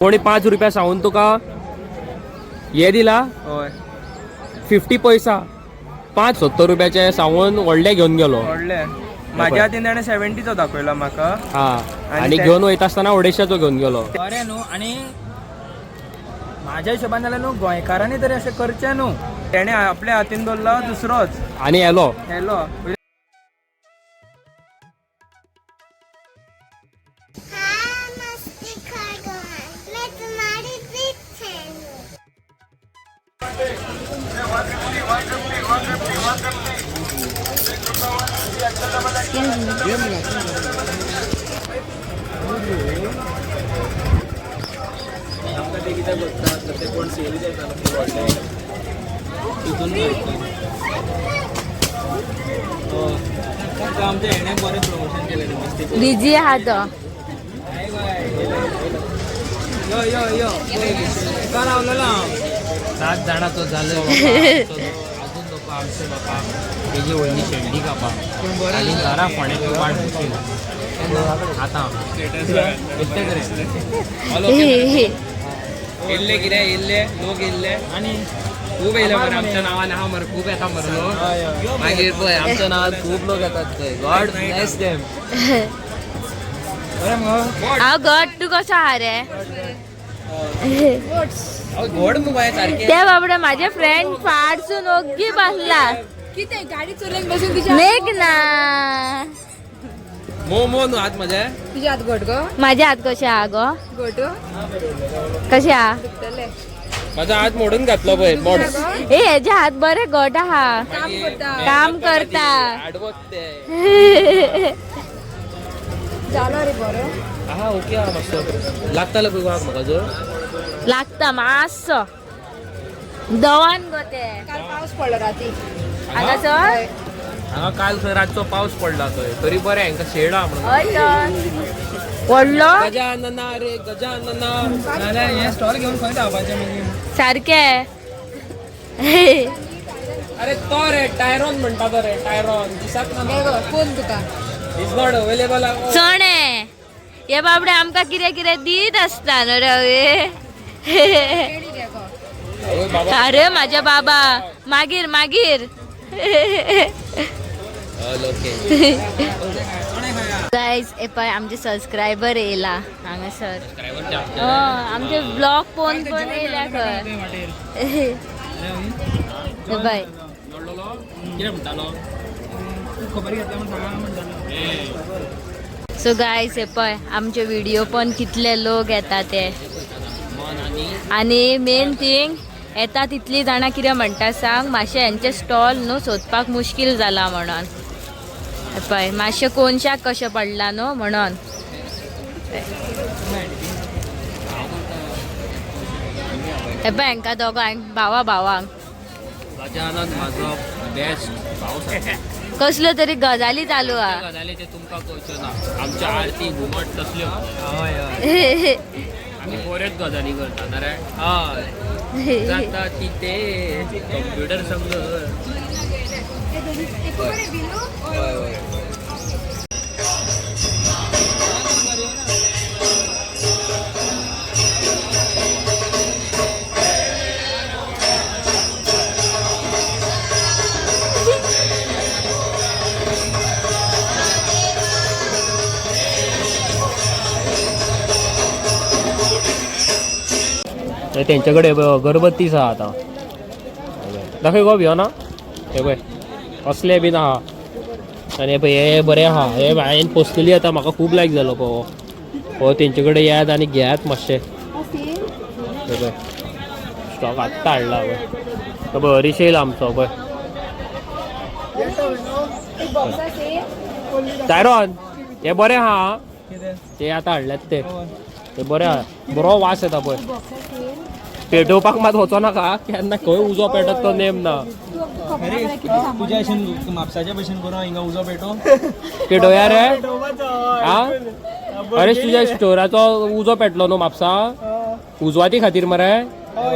कोणी 5 रुपया सांगून तुका हे दिला हय 50 पैसा 5-70 रुपयाचे सांगून व्हडले घेवन गेलो. व्हडले माझ्या हातीन ताणें 70चो दाखयलो म्हाका. हा आणि घेवन वयता आसतना 250चो घेवन गेलो. बरें न्हू. आनी म्हाज्या हिशोबान जाल्यार न्हू गोंयकारांनी तरी अशें करचें न्हू. तेणें आपल्या हातीन दवरलो दुसरोच आणि येलो येलो. हाँ मस्ती कर मैं तुम्हारी बिग फैन हूँ. आमच्या हेणें बरें प्रमोशन केलें मस्ती. बिजी आहा तो. यो यो यो तुका रावलेलो हांव 7 जाणाचो जालो अजून लोक आमचे बापा तेजी व्हडली शेंडी कापा आनी घरा फोंड्याची वाट बशील आतां इतलेंच रे. येल्ले कितें येल्ले लोक येल्ले आनी खूब येयले मरे आमच्या नांवान आहा मरे खूब येता मरे लोक. मागीर पळय आमच्या नांवान खूब लोक येतात थंय. गॉड ब्लेस देम. बरें मुगो. हांव घट तूं कसो आहा रे? घोड मगो हें सारकें. ते बाबडे माझे फ्रेंड फारसून ओग्गी बसला. कितें गाडी चलोवन बसून तिच्या मेघ ना मो मो न्हू हात म्हजे. तुज्या हात घट गो. माझे हात कशे आहा गो? घट कशे आहा? दुखतले. म्हजो हात मोडून घातलो पळय मोड. ए हेजे हात बरे घट आहा. काम करता. काम करता. आडवत ते जालो रे बरो. आहा ओके आहा मातसो लागतालो पळय गोवाक म्हाका जो लागता मातसो दवान गो ते. काल पावस पडलो राती. हांगासर हांगा काल खंय रातचो पावस पडला थंय तरी बरें हांकां शेड आहा म्हणून. हय तर व्हडलो गजानना रे गजानना. नाल्यार हें स्टॉल घेवन खंय धांवपाचें मागीर? सारके. अरे तो रे टायरॉन म्हणटा तो रे टायरॉन दिसत ना. घे गो कोण तुका? Is not available. चणे हे बाबडे आमकां कितें कितें दीत आसता न्हू रे. केळी घे गो. बाबा अरे माझ्या बाबा मागीर मागीर. ओके. गायज हे पळय आमचे सबस्क्रायबर येयला हांगासर. हय आमचे ब्लॉग पळोवन पळोवन येयल्या खंय. हे पळय कितें म्हणटालो? खबर घेतल्या म्हण सांगा म्हणटालो. सो गायज हे पळय आमचे व्हिडिओ पण कितले लोक येता ते. आणि मेन थिंग येता तितली जाणां कितें म्हणटा सांग मातशें हेंचे स्टॉल न्हू सोदपाक मुश्कील जाला म्हणून. हे पळय मातशें कोनशाक कशें पडला न्हू म्हणून. हे पळय हांकां दोगांक भावा भावांक गजानन म्हाजो बेस्ट भाव सारको. कसल्यो तरी गजाली चालू आहा. गजाली ते तुमकां कळच्यो ना. आमच्या आरती घुमट तसल्यो हय हय आमी बऱ्योच गजाली करता ना रे. हय जाता तिथे कंप्युटर संग. हय हय. तेंच्याकडे अगरबत्तीच आहा आतां. दाखय गो भियो ना. हे पळय असले बीन आहा. आनी हे पळय हे बरें आहा. हे हांवें पर्सनली आतां म्हाका खूब लायक जालो पळय हो. तेंचे कडेन येयात आनी घेयात मातशें. हे पळय स्टॉक आत्तां हाडला पळय. तो पळय हरीश येयला आमचो पळय. टायरॉन हे बरें आहा. ते आतां हाडल्यात ते ते बरें आहा. बरो वास येता पळय. पेटोवपाक मात वचो नाका केन्ना खंय उजो पेटत तो नेम ना. अरे तुज्या भशेन म्हापसाच्या भशेन करून हिंगा उजो पेटो. पेटोवया रे. आ अरे तुज्या स्टोराचो उजो पेटलो न्हू म्हापसा उजवाती खातीर मरे.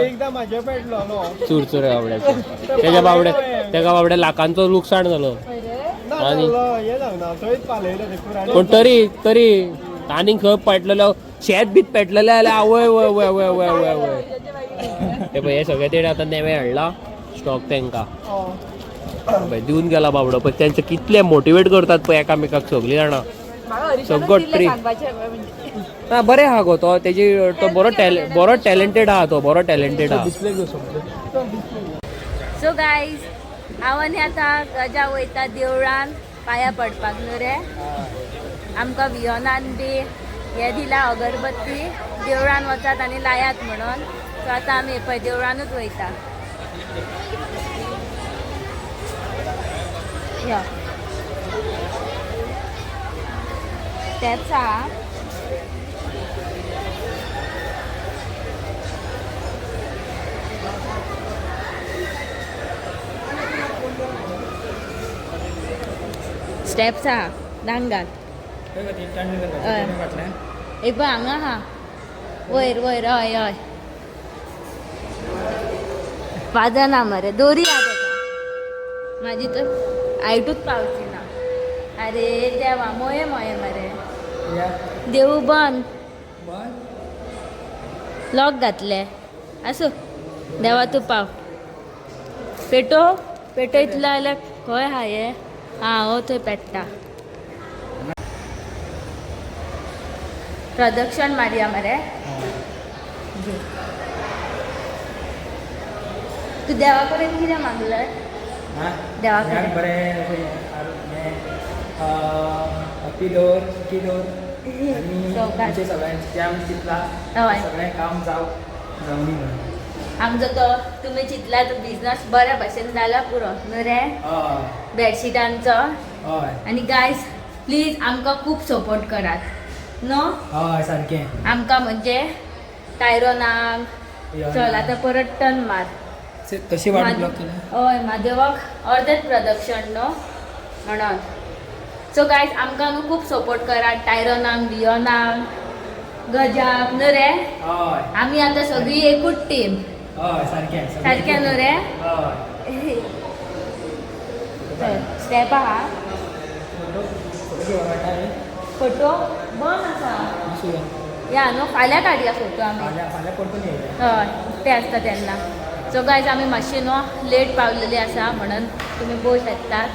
एकदा म्हाजे पेटलो न्हू. चुरचुरे बाबड्याचे तेज्या बाबडे तेका बाबडे लाखांचो लुकसाण जालो. ना आनी हें जावना थंयच पालयलें ते कुराडे. पूण तरी तरी आनीक खंय पेटलेलो शेत बीत पेटलेलें जाल्यार आवय वय वय वय वय वय वय. हे पळय, हे सगळे तेणे आतां नवें हाडला स्टॉक तेंकां. पळय दिवन गेला बाबडो. पळय तेंचे कितले मोटिवेट करतात पळय एकामेकाक सगळीं जाणां. म्हाका हरीशानूच सगळो दिल्लें ट्री. सांगपाचें म्हणजे. ना, बरें आहा गो तो, तेजी तो बरो बरो टॅलेंटेड आहा, तो बरो टॅलेंटेड आहा. सो गायज, हांव आनी आतां गजा वयता देवळान पांया पडपाक न्हू रे. आमकां वियोनान बी हे दिला अगरबत्ती, देवळान वचात आनी लायात म्हणून. सो आतां आमी पळय देवळानूच वयता. यो, स्टेप्स आहा. स्टेप्स आहा, दांग घाल. हय. एक पळय हांगा आहा वयर वयर. हय हय, वाजना मरे, दोरी आहा तेका. म्हाजी तर हायटूच पावची ना. अरे देवा, मोये मोये मरे. देवूळ बंद, लॉक घातले. आसूं, देवा तूं पाव. पेटो पेटयतलो जाल्यार खंय आहा हे? आं, हो थंय पेट्टा. प्रदक्षण मारया मरे. तूं देवा कडेन कितें मागलंय? देवा कडेन. बरें अशें हॅप्पी दवर, सुखी दवर आनी सवकास. आमचें सगळ्यांचें जें आमी चिंतलां हय. सगळें काम जावनी म्हणून. आमचो तो तुमी चिंतला तो बिझनस बऱ्या भशेन जाला पुरो न्हू रे? हय. बेडशिटांचो. हय. आनी गायज, प्लीज आमकां खूब सपोर्ट करात न्हू. हय, सारकें. आमकां म्हणजे टायरोनाक. चल, आतां परत टर्न मार. तशी वाट ब्लॉक केल्या. हय, म्हादेवाक अर्देच प्रदक्षण न्हू म्हणून. सो गायज, आमकां न्हू खूब सपोर्ट करात, टायरोनाक, बियोनाक, गजाक न्हू रे? हय. आमी आतां सगळी एकूच टीम. हय, सारकें. सारकें न्हू रे? हय. चल, स्टेप आहा. फोटो फोटो घेवपाक मेळटा न्ही? फोटो बंद आसा. आसूं. या न्हू, फाल्यां काडया फोटो आमी. फाल्यां फाल्यां परतून येया. हय, उक्ते आसता तेन्ना. सो गायज, आमी मातशे न्हू लेट पावलेली आसा म्हणून तुमी पळोवंक शकतात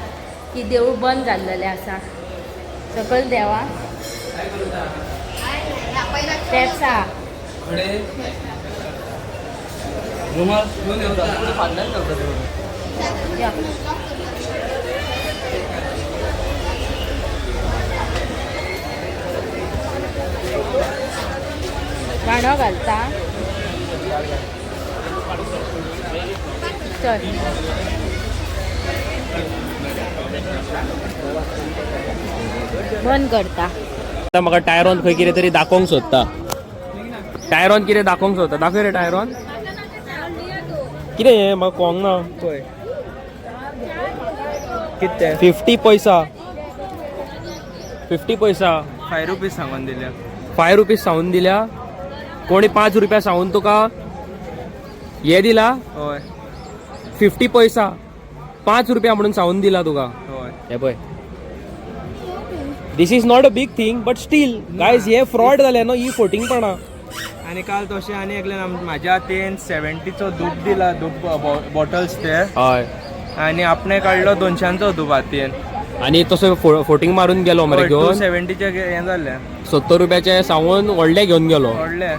की देवूळ बंद जाल्लेलें आसा. सकयल देवा, स्टेप्स आहा. या. बाणो घालता. चल, बंद करता. आतां म्हाका टायरॉन खंय कितें तरी दाखोवंक सोदता. टायरॉन कितें दाखोवंक सोदता, दाखय रे टायरॉन, कितें हें म्हाका कळोंक ना. पळय कितें. 50 पैसा, 50 पैसा. 5 रुपीज सांगून दिल्या. 5 रुपीज सांगून दिल्या कोणी? 5 रुपया सांगून तुका हे दिला? हय. 50 पैसा, 5 रुपया म्हणून सांगून दिला तुका? हय. हे पळय, this is not a big thing, but still guys, हे फ्रॉड जालें न्हू, ही फोटिंगपणां. आनी काल तशें आनी एकल्यान म्हाज्या हातीन 70चो धूप दिला, धूप बॉटल्स ते. हय. आनी आपणे काडलो 200चो धूप हातीन. आनी तसो फोटिंग मारून गेलो मरे. टू घेवन सेव्हन्टीचे हें जालें. 70 रुपयाचे सांगून व्हडले घेवन गेलो. व्हडले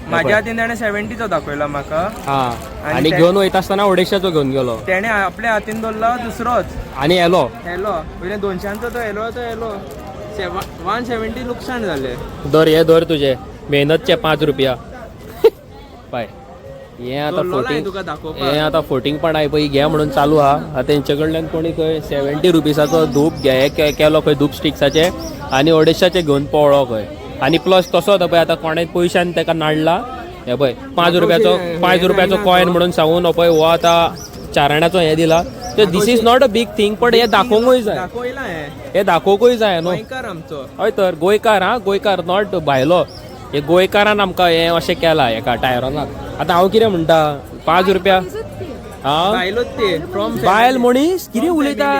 म्हाज्या हातीन तेणें 70चो दाखयलो म्हाका. हा. आनी आनी घेवन वयता आसतना 250चो घेवन गेलो. तेणें आपल्या हातीन दवरला दुसरोच. आनी येलो. येलो वयल्यान 200चो तो येलो, तो येलो 170 लुकसाण जालें. धर, हे धर तुजे मेहनतचे 5 रुपया. पाय, हे आतां दवरलो ना फोटिंग तुका दाखोवपाक. हे आतां फोटिंगपण आहे पळय, घे म्हणून चालू आहा. आतां तेंचे कडल्यान कोणी खंय 70 रुपीसाचो धूप घे केलो खंय धूप स्टिक्साचे आनी 250चे घेवन पळ्ळो खंय. आनी प्लस तसोच पळय आतां कोणें पयशान तेका नाडला. हे पळय, 5 रुपयाचो, 5 रुपयाचो कॉयन म्हणून सांगून हो पळय हो आतां 4 आण्याचो हें दिला. This is not a big thing, पण हे दाखोवंकूय जाय. दाखयलां हें. हे दाखोवंकूय जाय न्हू. गोंयकार आमचो. हय तर, गोंयकार हा, गोंयकार, not भायलो. हे गोंयकारान आमकां हें अशें केलां हेका टायरोनाक. आतां हांव कितें म्हणटा, 5 रुपया हा. बायलोच ते फ्रॉम बायल मनीस कितें उलयता?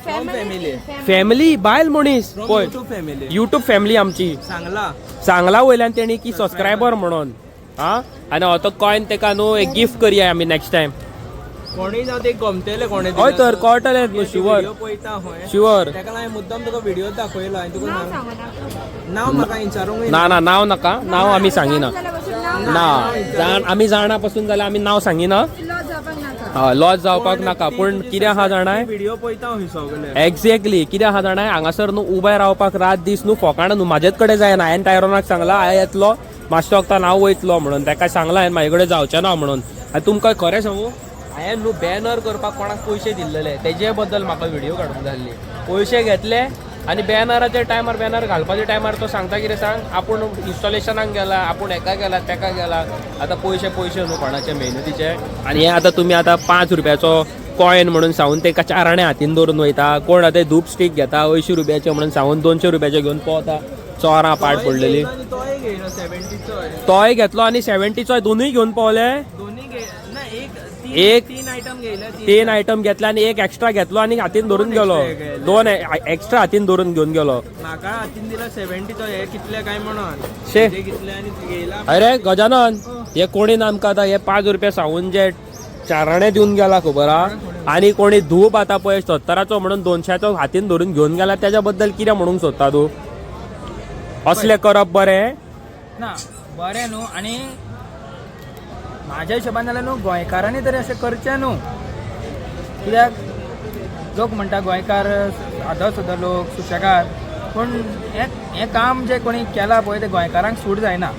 फॅमिली. फॅमिली बायल मनीस पळय. YouTube family. युट्यूब फॅमिली आमची. सांगला. सांगला वयल्यान तेणी की सबस्क्रायबर म्हणून. हा, आनी हो तो कॉयन तेका न्हू एक गिफ्ट करया आमी नेक्स्ट टायम. कोणूय जावं ते गमतले कोणे. हय तर, कळटलें न्हू, शुवर. पळयता हय. शुवर. तेका हांवें मुद्दम तुका व्हिडिओ दाखयलो आनी तुका नांव म्हाका विचारूंक. ना ना, नांव नाका, नांव आमी सांगिना. ना, जाण आमी जाणा पसून जाल्यार आमी नांव सांगिना. हय, लॉस जावपाक नाका. पूण कितें आहा जाणाय, व्हिडिओ पळयता हय सगळे. एक्झॅक्टली, कितें आहा जाणाय, हांगासर न्हू उबे रावपाक रात दीस न्हू फोकाणां न्हू म्हाजेच कडेन जायना. हांवें टायरोनाक सांगलां, हांव येतलो मातसो वखदान, हांव वयतलो म्हणून. ताका सांगलां हांवें म्हाजे कडेन जावचें ना म्हणून. आनी तुमकां खरें सांगू, हांवें न्हू बॅनर करपाक कोणाक पयशे दिल्लेले, तेजे बद्दल म्हाका व्हिडिओ काडूंक जाय आसली. पयशे घेतले आनी बॅनराच्या टायमार, बॅनर घालपाच्या टायमार तो सांगता कितें सांग, आपूण इन्स्टॉलेशनाक गेला, आपूण हेका गेला, तेका गेला. आतां पयशे पयशे न्हू कोणाचे मेहनतीचे. आनी हे आतां तुमी आतां 5 रुपयाचो कॉयन म्हणून सांगून तेका 4 आणे हातीन दवरून वयता. कोण आतां धूप स्टीक घेता 80 रुपयाचे म्हणून सांगून 200 रुपयाचे घेवन पोवता. चोरां पाड पडलेली. आनी तोय घेयलो 70चो. तोय घेतलो आनी 70चोय, दोनूय घेवन पावले. दोन्ही घे ना, एक. एक. तीन आयटम घेयले. 3 आयटम घेतले आनी एक एक्स्ट्रा घेतलो आनी हातीन धरून गेलो. 2 एक्स्ट्रा हातीन धरून घेवन गेलो. म्हाका हातीन दिला 70चो, हे कितले काय म्हणून. शे. हे कितले आनी घेयला. अरे गजानन, हे कोणी ना आमकां आतां हे 5 रुपया सांगून जे 4 आणे दिवन गेला खबर आहा. आनी कोणी धूप आतां पळय 70चो म्हणून 200चो हातीन धरून घेवन गेला, तेज्या बद्दल कितें म्हणूंक सोदता तूं? असलें करप बरें? ना, बरें न्हू. आनी म्हाज्या हिशोबान जाल्यार न्हू गोंयकारांनी तरी अशें करचें न्हू, कित्याक लोक म्हणटा गोंयकार सादो सुद्दां लोक सुशेगाद, पूण हें हें काम जें कोणी केलां पळय तें गोंयकारांक सूट जायना.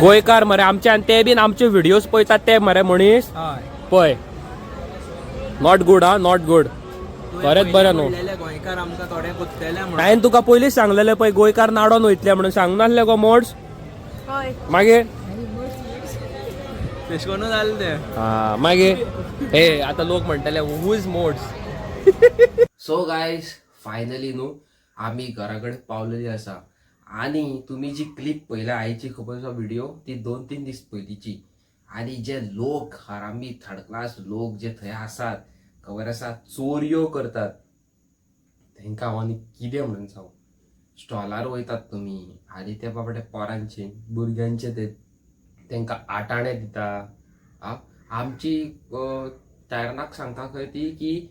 गोंयकार मरे आमचे, आनी ते बीन आमचे व्हिडियोज पळयतात ते मरे मनीस. हय. पळय, not good. हा, not good, खरेंच बरें न्हू. म्हणलेले गोंयकार आमकां थोडे कोत्तले म्हणून. हांवें तुका पयलींच सांगलेलें पळय, गोंयकार नाडोन वयतले म्हणून सांगनासलें गो मोड्स? हय. मागीर. तेश करून जालें तें. हा, मागीर हे आतां लोक म्हणटले who is modes. So guys, finally न्हू आमी घरा कडेन पावलेली आसा. आनी तुमी जी क्लिप पळयल्या आयची, खबर आसा, व्हिडिओ ती 2-3 दीस पयलींची. आनी जे लोक हरामी थर्ड क्लास लोक जे थंय आसात, खबर आसा, चोरयो करतात, तांकां हांव आनी कितें म्हणून सांगू. स्टॉलार वयतात तुमी आनी ते बाबडे पोरांचे भुरग्यांचे ते तांकां आटाणे दिता. आ आमची टायरनाक सांगता खंय ती की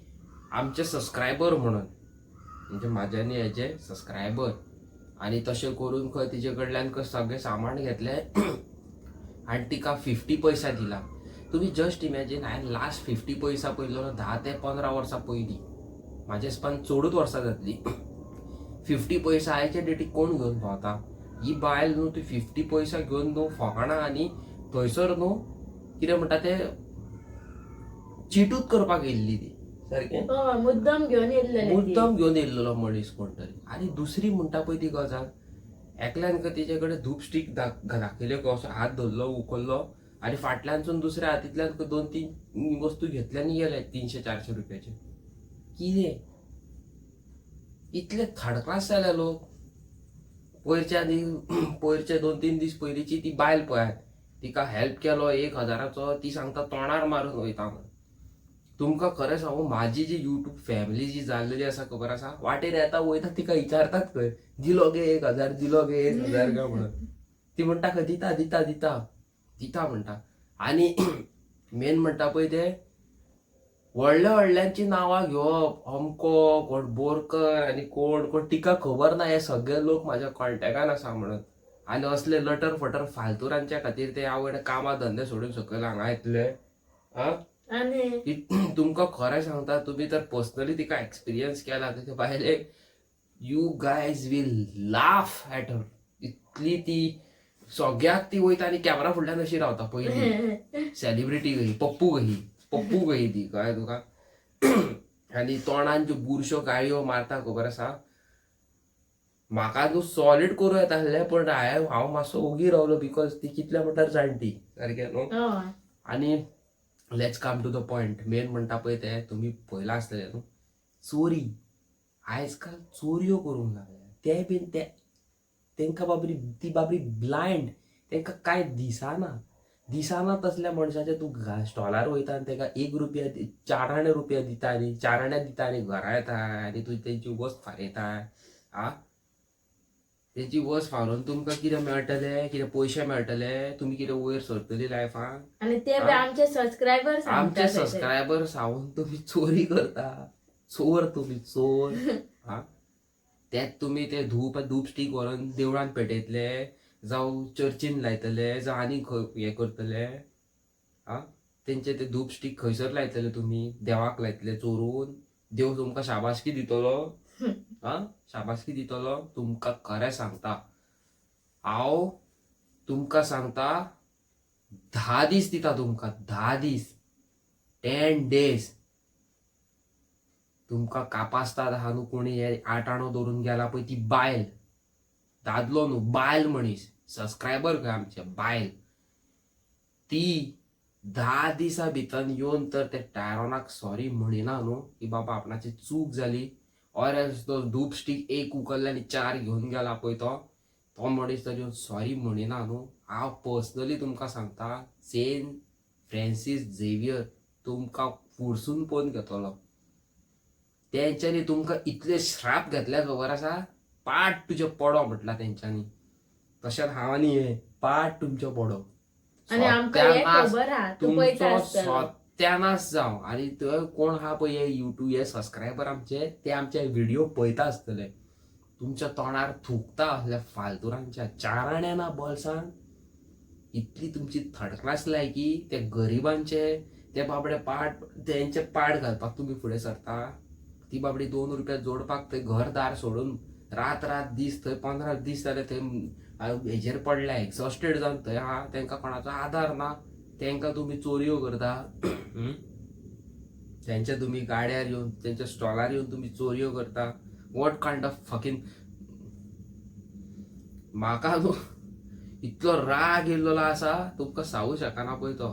आमचे सबस्क्रायबर म्हणून, म्हणजे म्हाज्या आनी हेजे सबस्क्रायबर. आनी तशें करून खंय तिजे कडल्यान खंय सगळें सामान घेतलें आनी तिका 50 पैसा दिला. तुमी जस्ट इमॅजीन, हांवें लास्ट 50 पैसा पयलो 10 ते 15 वर्सां पयलीं. म्हाज्या हिसपान चडूच वर्सां जातली. 50 पैसा आयच्या डेटीक कोण घेवन भोंवता? ही बायल न्हू ती 50 पैसा घेवन न्हू फोकाणां आनी थंयसर न्हू कितें म्हणटा ते चिटूच करपाक येयल्ली ती सारकें. मुद्दम घेवन येयल्लेले. मुद्दम घेवन येयल्लो मनीस कोण तरी. आनी दुसरी म्हणटा पळय ती गजाल, एकल्यान खंय तिचे कडेन धूप स्टीक दाखयल्यो, असो हात धरलो, उखल्लो आनी फाटल्यानसून दुसऱ्या हातींतल्यान खंय 2-3 वस्तू घेतल्या आनी गेले 300-400 रुपयाचे. कितें इतले थर्ड क्लास जाल्या लोक. पयरच्या आनी पयरचे 2-3 दीस पयलींची ती बायल पळयात, तिका हेल्प केलो 1000चो, ती सांगता तोंडार मारून वयता म्हणून. तुमकां खरें सांगू, म्हाजी जी युट्यूब फॅमिली जी जाल्लेली आसा, खबर आसा, वाटेर येता वयता तिका विचारतात खंय, दिलो गे 1000, दिलो गे 1000 काय म्हणून. ती म्हणटा खंय दिता दिता दिता दिता म्हणटा. आनी मेन म्हणटा पळय ते व्हडल्या व्हडल्यांची नांवां घेवप, अमको कोण बोरकर आनी कोण कोण तिका खबर ना हे सगळे लोक म्हाज्या कॉन्टेक्टान आसा म्हणून. आनी असले लटर फटर फालतुरांच्या खातीर ते आवड कामां धंदे सोडून सकयल हांगा येतले. आं, आनी तुमकां खरें सांगता, तुमी तर पर्सनली तिका एक्सपिरियन्स केला ते बायलेक, you guys will laugh at her. इतली ती सगळ्याक ती वयता आनी कॅमेरा फुडल्यान अशी रावता पयली सेलिब्रिटी कही, पप्पू कही, पप्पू कही ती, कळ्ळें तुका. आनी तोंडान ज्यो बुरश्यो गाळयो मारता, खबर आसा, म्हाका न्हू सॉलीड करूं येता आसलें, पूण हांव मातसो ओगी रावलो because ती कितल्या म्हणटार जाणटी सारकें न्हू. आनी let's come to the point. Main म्हणटा पळय ते तुमी पळयलां आसतलें न्हू, चोरी. आयज काल चोरयो करूंक लागल्या ते बीन ते तांकां बाबरी ती बाबरी ब्लायंड, तांकां कांय दिसना. दिसाना तसल्या मनशाचे तूं स्टॉलार वयता आनी तेका एक रुपया 4 आणे रुपया दिता आनी 4 आण्या दिता आनी घरा येता आनी तूं तेंची वस्त फारयता. आ तेंची वस्त फारोवन तुमकां कितें मेळटलें? कितें पयशे मेळटले? तुमी कितें वयर सरतली लायफान? आनी ते बी आमचे सबस्क्रायबर, आमचे सबस्क्रायबर सावन तुमी चोरी करता. चोर तुमी, चोर. हा तेच तुमी ते धूप धूप स्टीक व्हरून देवळान पेटयतले, जावं चर्चीन लायतले, जावं आनी खंय हें करतले. आ तेंचे ते धूप स्टीक खंयसर लायतले तुमी? देवाक लायतले चोरून? देव तुमकां शाबासकी दितलो? आ शाबासकी दितलो? तुमकां खरें सांगता हांव, तुमकां सांगता, 10 दीस दिता तुमकां, 10 दीस, 10 डेज. तुमकां कापास्ताद आहा न्हू कोणी हे 8 आणो दवरून गेला पळय ती बायल, दादलो न्हू, बायल मनीस, सबस्क्रायबर खंय आमचे, बायल ती 10 दिसां भितर येवन तर ते टायरोनाक सॉरी म्हणिना न्हू की बाबा आपणाची चूक जाली, ऑर एल्स तो धूप स्टीक एक उखल्ले आनी 4 घेवन गेला पळय तो, तो मनीस तर येवन सॉरी म्हणिना न्हू, हांव पर्सनली तुमकां सांगता, सेंट फ्रांसीस झेवियर तुमकां फुडसून पळोवन घेतलो. तेंच्यांनी तुमकां इतले श्राप घेतले खबर आसा, पाट तुजे पडो म्हटलां तेंच्यांनी. तशेंच हांव आनी हे पाट तुमचो पडो. आनी आमकां हें खबर आहा, तूं पळयता तुमचो आसतलो. सत्यानाश जावं. आनी थंय कोण आहा पळय हे युट्यूब हे सबस्क्रायबर आमचे, ते आमचे व्हिडिओ पळयता आसतले, तुमच्या तोंडार थुकता असल्या फालतुरांच्या. 4 आण्या ना बोल्सान, इतली तुमची थर्ड क्लास लायकी. ते गरिबांचे ते बाबडे पाट, तेंचे पाट घालपाक तुमी फुडें सरता. ती बाबडी 2 रुपया जोडपाक थंय घरदार सोडून रात रात दीस थंय 15 दीस जाले थंय हेजेर पडल्या, एक्झॉस्टेड जावन थंय आहा, तेंकां कोणाचो आदार ना, तेंकां तुमी चोरयो करता. तेंच्या तुमी गाड्यार येवन, तेंच्या स्टॉलार येवन तुमी चोरयो करता. What kind of fucking, म्हाका न्हू इतलो राग येयल्लो आसा तुमकां सांगू शकना पळय तो.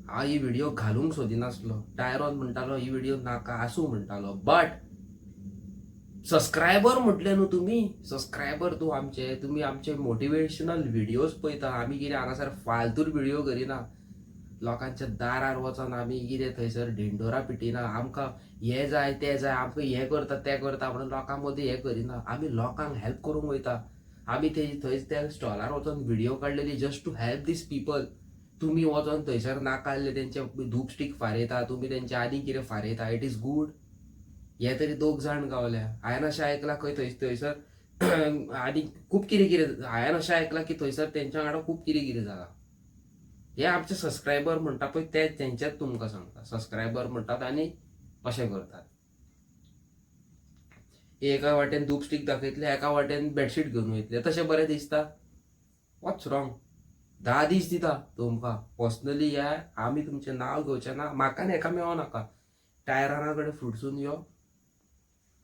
हांव ही व्हिडिओ घालूंक सोदिनासलो, टायरॉन म्हणटालो ही व्हिडिओ नाका आसूं म्हणटालो, बट सबस्क्रायबर म्हटले न्हू तुमी, सबस्क्रायबर तूं आमचे, तुमी आमचे मोटिवेशनल व्हिडियोज पळयता. आमी कितें हांगासर फालतूर व्हिडिओ करिना, लोकांच्या दारार वचोन आमी कितें थंयसर ढिंडोरा पिटिना, आमकां हें जाय तें जाय, आमकां हें करता तें करता म्हणून लोकां मदीं हें करिना. आमी लोकांक हेल्प करूंक वयता. आमी ते थंय त्या स्टॉलार वचोन व्हिडिओ काडलेली just to help these people. तुमी वचोन थंयसर नाकाल्ले तेंचे धूप स्टीक फारयता, तुमी तेंचे आनी कितें फारयता. It is good. हे तरी 2 जाण गावल्या. हांवें अशें आयकलां खंय थंय थंयसर आनी खूब कितें कितें, हांवें अशें आयकलां की थंयसर तेंच्या वांगडा खूब कितें कितें जालां. हे आमचे सबस्क्रायबर म्हणटा पळय ते तेंचेच तुमकां सांगता, सबस्क्रायबर म्हणटात आनी अशें करतात. एका वाटेन धूप स्टीक दाखयतले, एका वाटेन बेडशीट घेवन वयतले, तशें बरें दिसता? What's wrong? 10 दीस दिता तुमकां पर्सनली, या आमी तुमचें नांव घेवचें ना, म्हाका आनी हेका मेळो नाका. टायराना कडेन फुडसून यो,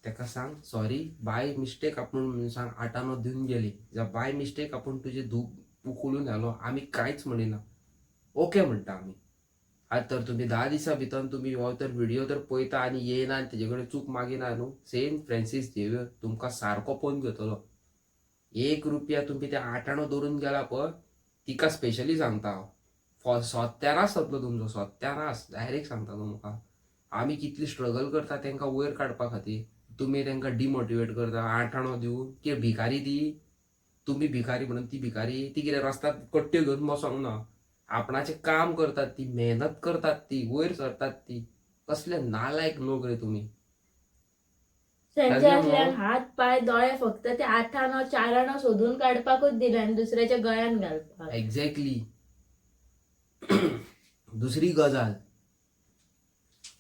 तेका सांग सॉरी बाय मिस्टेक आपूण सांग 8 आणो दिवन गेली, जावं बाय मिस्टेक आपूण तुजें धूप उखलून घालो, आमी कांयच म्हणिना, ओके म्हणटा आमी. आतां तर तुमी 10 दिसां भितर तुमी हो तर व्हिडिओ तर पळयता आनी येयना आनी तेजे कडेन चूक मागिना न्हू, सेंट फ्रांसीस झेवियर तुमकां सारको पळोवन घेतलो. 1 रुपया तुमी ते 8 आणो दवरून गेला पळय, तिका स्पेशली सांगता हांव, सत्यानाश जातलो तुमचो, सत्यानाश डायरेक्ट सांगता तुमकां. आमी कितली स्ट्रगल करता तेंकां वयर काडपा खातीर, तुमी तेंकां डिमोटिवेट करता 8 आणो दिवन. कितें भिकारी ती? तुमी भिकारी म्हणून ती भिकारी? ती कितें रस्त्यार कट्ट्यो घेवन बसोंक ना, आपणाचें काम करतात ती, मेहनत करतात ती, वयर सरतात ती. कसले नालायक लोक रे तुमी. तेंच्या असल्यान हात पाय दोळे फक्त ते 8 आणो 4 आणो सोदून काडपाकूच दिले आनी दुसऱ्याच्या गळ्यान घालपाक. एक्झॅक्टली. दुसरी गजाल,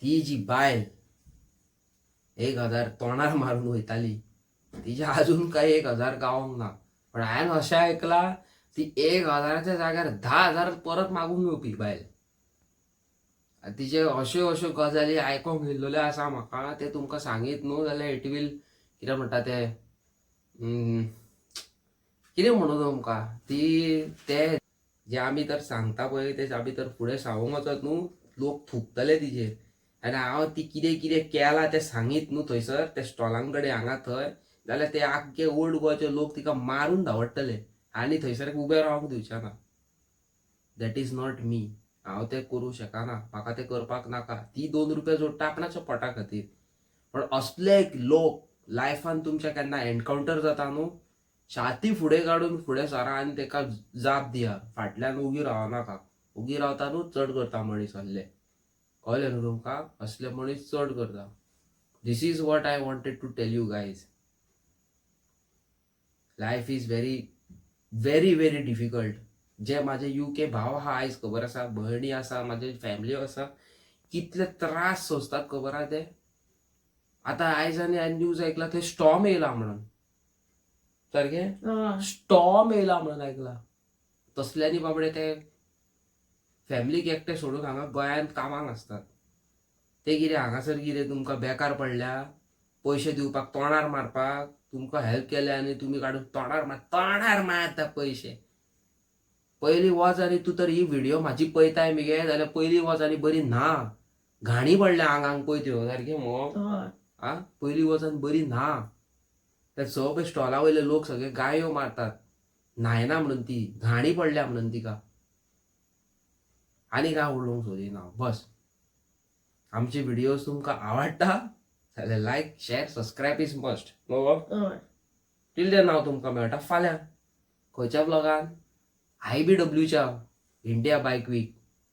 ती जी बायल 1000 तोंडार मारून वयताली, तिच्या अजून काय 1000 गावोंक ना, पण हांवें अशें आयकलां ती 1000च्या जाग्यार 10,000 परत मागूंक येवपी बायल. तिचे अश्यो अश्यो गजाली आयकोंक येयल्ल्यो आसा म्हाका, ते तुमकां सांगीत न्हू जाल्यार it will कितें म्हणटा ते, कितें म्हणू तुमकां, ती ते जे आमी तर सांगता पळय ते आमी तर फुडें सांगूंक वचत न्हू, लोक थुकतले तिजेर. आनी हांव ती कितें कितें केलां तें सांगीत न्हू थंयसर त्या स्टॉलां कडेन हांगा थंय, जाल्यार ते आख्खे ओल्ड गोवाचे लोक तिका मारून धांवडटले आनी थंयसर उबे रावंक दिवचे ना. That is not me. हांव तें करूं शकना, म्हाका तें करपाक नाका. ती 2 रुपया जोडटा आपणाच्या पोटा खातीर. पण असले लोक लायफान तुमच्या केन्ना एनकावंटर जाता न्हू, छाती फुडें काडून फुडें सरा आनी तेका जाप दिया. फाटल्यान उगी रावनाका. उगी रावता न्हू चड करता मनीस असले. कळ्ळें न्हू तुमकां? असले मनीस चड करता. This is what I wanted to tell you guys. Life is very very very difficult. जे माझे UK भाव आहा आयज खबर आसा, भयणी आसा, म्हाजे फॅमिली आसा, कितले त्रास सोंसतात खबर आहा ते. आतां आयज आनी हांवें न्यूज आयकला थंय स्टॉर्म येयला म्हणून. सारकें स्टॉर्म येयला म्हणून आयकला. तसल्यांनी बाबडे ते फॅमिलीक एकटे सोडून हांगा गोंयांत कामाक आसतात. ते कितें हांगासर कितें तुमकां बेकार पडल्या पयशे दिवपाक, तोंडार मारपाक? तुमकां हेल्प केल्या आनी तुमी काडून तोंडार मार, तोंडार मारता पयशे. पयलीं वच आनी तूं तर ही व्हिडियो म्हाजी पळयताय मगे जाल्यार पयलीं वच आनी बरी न्हा. घाणी पडल्या आंगांक पळय त्यो सारकें मगो. आ, पयलीं वच आनी बरी न्हा. त्या सगळे स्टॉला वयले लोक सगळे गायो मारतात, न्हायना म्हणून, ती घाणी पडल्या म्हणून तिका. आनी काय उलोवंक सोदिना हांव. बस, आमचे व्हिडियोज तुमकां आवडटा जाल्यार like, share, subscribe is must मगो. टील then हांव तुमकां मेळटा फाल्यां खंयच्या ब्लॉगान, IBWच्या, इंडिया बायक वीक.